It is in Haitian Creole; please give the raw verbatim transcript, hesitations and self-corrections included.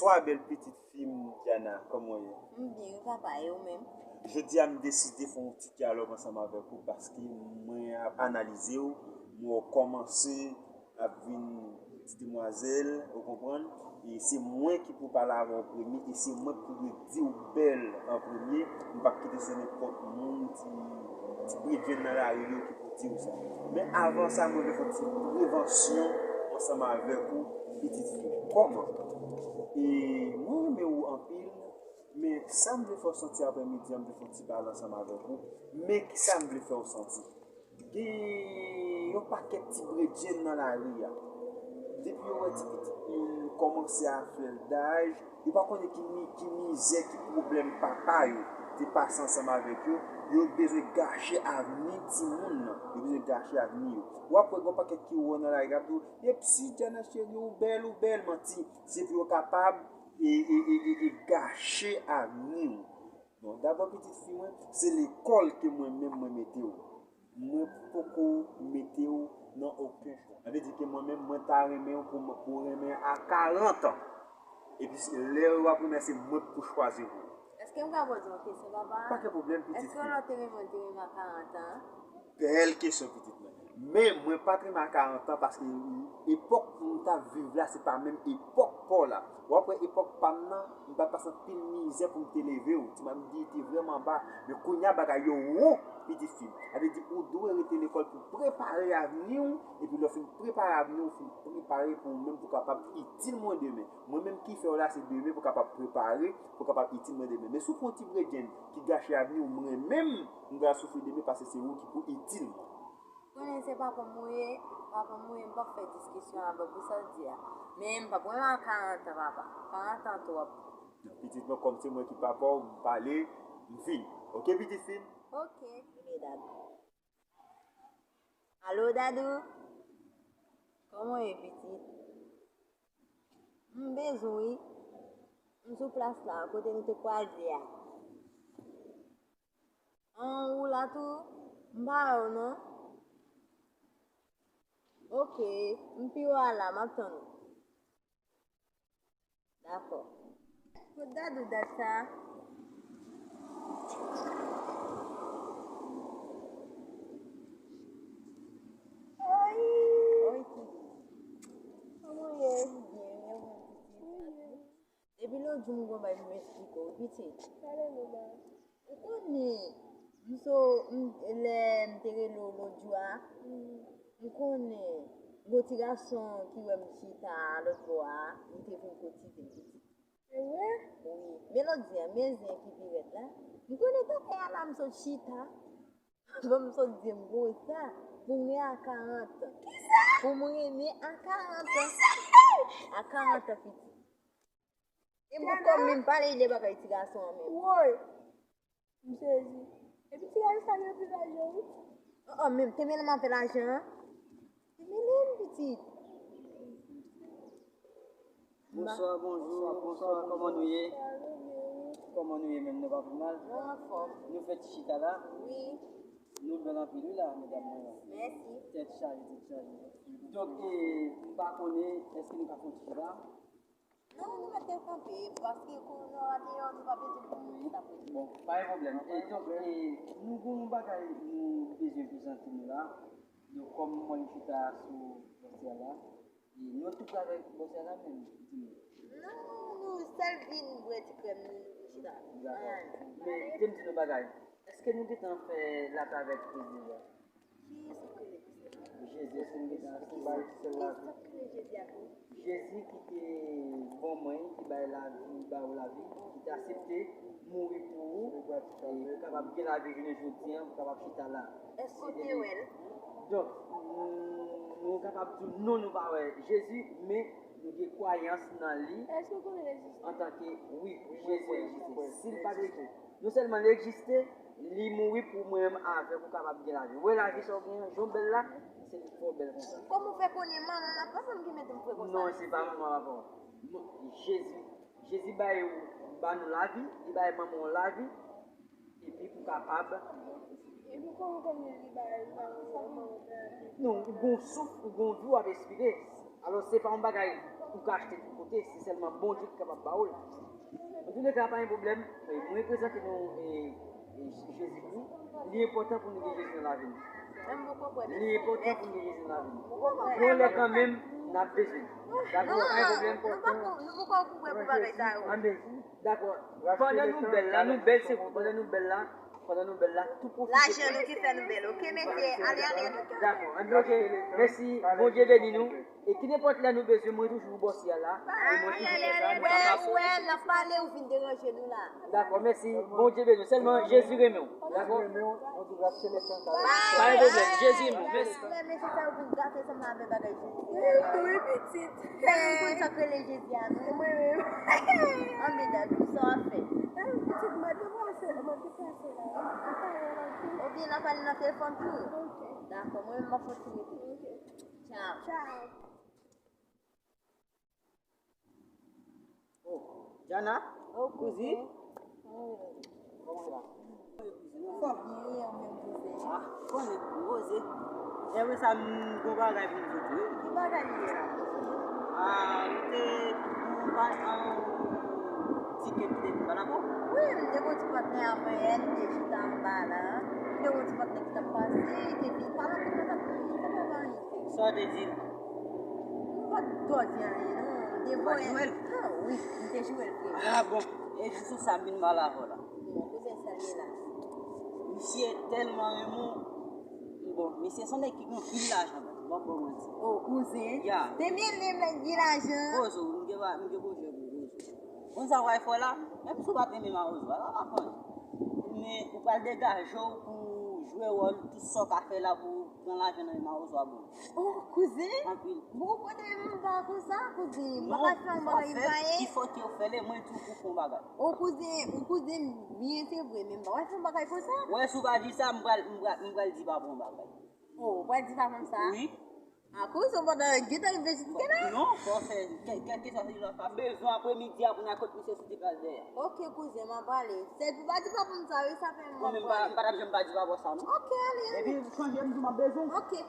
Bonswa bèl pitit fi m Diana, kòman w ye? M byen wi papa, e ou menm? Jodi a m deside fè yon ti dyalòg ansanm avèk ou paske mwen ap analize w, m wè w kòmanse ap vin ti demwazèl, ou konprann? E se mwen ki pou pale avè w an premye, e se mwen ki pou dwe di w bèl an premye. M p ap kite se nenpòt moun, ti, ti bredjenn nan lari yo ki pou di w sa. Men avan sa, mwen vle fè yon ti prevansyon ansanm avèk ou, pitit fi m. Kòman? E mwen renmen w anpil, men sa m vle fè w santi aprè midi an, m vle fè yon ti pale ansanm avèk ou. Men kisa m vle fè w santi? Gen yon pakèt ti bredjenn nan lari a. Depi yo wè ti pitit moun kòmanse a fè l daj, yo pa konnen ki mi-, ki mizè, ki pwoblèm papa yo te pase ansanm avèk yo, yo bezwen gache avni timoun nan. Yo bezwen gache avni yo. W ap wè gen yon pakèt ki wè w nan lari k ap di w, "Epsi, Diana cheri, ou bèl, ou bèl." Manti. Se pou yo kapab e, e, e, e, e gache avni w. Bon, dabò pitit fi mwen, se lekòl ke mwen menm mwen mete w. Mwen poko mete w nan okenn chwa. Sa vle di ke mwen menm, mwen ta renmen w pou, pou w renmen a karant an. Epi se lè w ap renmen, se mwen k pou chwazi pou ou. Èske m ka poze yon kesyon, papa? Pa gen pwoblèm, pitit fi. Èske w lè w te renmen, w te renmen a karant an? Bèl kesyon, pitit mwen. Men, mwen pa t renmen a karant an paske epòk m t ap viv la, se pa menm epòk pa w la. W ap wè epòk pa m nan, m pa t pase anpil mizè pou m te leve w. Ti mami di te vrèman ba. Men kounye a bagay yo wo, pitit fi m. Sa vle di ou dwe rete lekòl pou prepare avni w, epi lè w fin prepare avni w, w fin prepare pou ou menm pou w kapab itil mwen demen. Mwen menm ki fè w la, se demen pou w kapab prepare, pou w kapab itil mwen demen. Men si w pran yon ti bredjenn ki gache avni w, mwen menm, m pral soufri demen paske se ou ki pou itil mwen. Konnen se papa m ou ye, papa m ou ye, m p ap fè diskisyon avè w pou sa w di a. Men m p ap renmen a karant an, papa. Karant an twòp. Pitit mwen, kòm se mwen ki papa w, m pale, m fini. Oke, pitit fi m? Oke, oke, dadou. Alo, dadou? Kòman w ye, pitit? M bezwen w wi. M sou plas la, kote nou te kwaze a. An, ou la tou? M pa wè w non. Oke, m pi wo a la, m ap tann ou. Dakò. Kot dadou dat sa? Oy! Oy, Kili. Kòman w ye? Byen, byen, byen. Depi lòt jou m gon bagay pou m esplike w, pitit. Pale non, ma. Ou konnen, m so, m, lè m te rele w lòt jou a, m konnen, gon ti gason ki wè m chita a lòt bò a, li te vin kotize m, pitit. Se vre? Wi. Men lòt di a, men zen ki pi rèd la. M konnen tande a la, m sot chita. Bon, m sot di m konsa, pou mwen a karant an. Kisa? Pou mwen renmen a karant an. Kisa? A karant an, pitit. E m poko menm pale de bagay ti gason an menm. Woy! M sezi. Epi ti gason sa gen anpil lajan, wi. Oh, oh, men te mele m avè lajan an. Te mele m, pitit. Bonswa, bonjou, bonswa, kòman nou ye? Kòman nou ye menm, nou pa pi mal? Nou anfòm. Nou fè ti chita la? Wi. Nou bèl anpil wi la, medam mwen yo. Mèsi. Tèt chaje, tèt chaje. Donk, e, m pa konnen, èske nou ka fè yon ti chita? Non, nou mèt kanpe, paske kounye a deyò, nou pa bezwen pou moun ki t ap rete. Bon, pa gen pwoblèm. E donk, e, nou gon yon bagay nou bezwen prezante nou la. Donk, kòm mwen m chita sou bòs la, e nou tou prale bòs la menm, di nou. Non, nou, nou sèl vin bwè ti krèm nou, nou chita. Dakò. Men, te m di nou bagay. Èske nou gentan fè lapè avèk Jezi a? Jezi, èske nou gentan aksepte Jezi? Jezi ki te bon mwen, ki bay lavi, ba ou lavi, ki te aksepte mouri pou ou, e pou kapab gen lavi jounen jodi a, pou kapab chita la. Èske w te wè l? Donk, nou, nou kapab di w non, nou pa wè Jezi, men nou gen kwayans nan li antanke, wi, Jezi egziste. Si l pa t egziste, non sèlman li egziste, li mouri pou mwen menm avèk ou kapab gen lavi. Ou wè lavi sa w gen an, jan w bèl la, se li k fè w bèl konsa. Kòman w fè konnen manman m ak papa m ki mete m fre konsa? Non, se pa manman, papa w. Non, Jezi. Jezi bay ou, ba nou lavi, li bay manman w lavi, epi pou kapab. Epi kòman, kòman li bay manman w lavi? Non, ou gon souf, ou gon vi w ap espire. Alò, se pa yon bagay ou ka achte tout kote, se sèlman Bondye ki kapab ba ou l. Antouleka, pa gen pwoblèm. E, mwen prezante nou, e, e, Jezikri. Li enpòtan pou nou gen Jezi nan lavi nou. Li enpòtan pou nou gen Jezi nan lavi nou. Yon lè kanmenm, n ap bezwen. Dakò, pa gen pwoblèm. Nou poko, nou poko kouvè pou bagay sa yo. Anben, dakò. Pandan nou bèl la, nou bèl, se vre. Pandan nou bèl la, pandan nou bèl la, tou pwofite. Lajan nou ki fè nou bèl, oke, mesye? Ale, ale, nou. Dakò, anben, oke. Mèsi, Bondye beni nou. E ki nenpòt lè nou bezwen mwen, toujou bò siyal la. E mwen toujou fè sa, mwen kapab. Wè, wè, n ap pale, ou vin deranje nou la. Dakò, mèsi. Bondye beni w. Sèlman Jezi renmen w. Dakò? Pa gen pwoblèm. Jezi renmen w. Mèsi. Mèsi, mèsi, sa ou vin gate sa m ap bagay Jezi. Wi, pitit. Tèlman konn sa k rele Jezi a, non? Mwen menm. An medad, ou sa w ap fè? Pitit, mwen te pase, mwen te pase la. Oubyen n ap pale nan telefòn tou? Dakò, mwen menm m ap kontinye tou. Tchao. Tchao. Oh, Jana? Oh, kouzin? Kouzen. Kòman w ye la? Ou anfòm? Byen, ou menm, kouzin? Ah, konnen, poze. Jèm sa m gon bagay pou m di w tou, wi. Ki bagay li ye la? Ah, m te gon bagay, ah, ti kèk ki te vin pale avè w. Wi, m te gon ti patnè avè l, m te chita anba la. M te gon ti patnè ki t ap pase, li te vin pale anpil nan tèt mwen, li te pa anyen. Sa w te di l? M pa t twò di anyen, non. M te voye. Ou pa t jwe l? Ah, wi, m te jwe l vre. Ah, bon. E jis sou sa, m vin pale avè w la. Bon, kouzin, sa l ye la? Misye tèlman renmen w. Bon, misye se yon nèg ki gen anpil lajan, m p ap ba w manti. Oh, kouzin. Ya. Te byen menm nèg gen lajan. Poze w, m gen, m gen pwojè pou ou, poze w. Konn sa w pral fè la? Menm si w pa t renmen mawozo a, sa pa fè anyen. Men ou pral degaje w pou jwe wòl tout sa w ka fè la pou pran lajan nan men mawozo a, bon. Oh, kouzin? Anpil. Bon, ou konnen m pa konsa, kouzin. M pa ka fè yon bagay m pa ye. Ki fòt yo fè lè mwen di w pou fè yon bagay. Oh, kouzin, oh, kouzin, byen se vre, men m pa ka fè yon bagay konsa. Wè, si w pa di sa, m pral, m pral, m pral di papa yon bagay. Oh, ou pral di papa m sa? Wi. A kouzin, ou pa ta gentan rive jiske la? Non, fò w fè kè-, kèlkeswa sa li pa bezwen apremidi a pou n al kot misye sou ti plas dèyè. Oke, kouzin, m ap pale. Sèl pou pa di papa m sa, wi, sa fè m. Mwen menm, m pa, m pa t ap janm pa di papa w sa, non. Oke, ale, ale. Epi, chanje, m di w m ap bezwen w. Oke.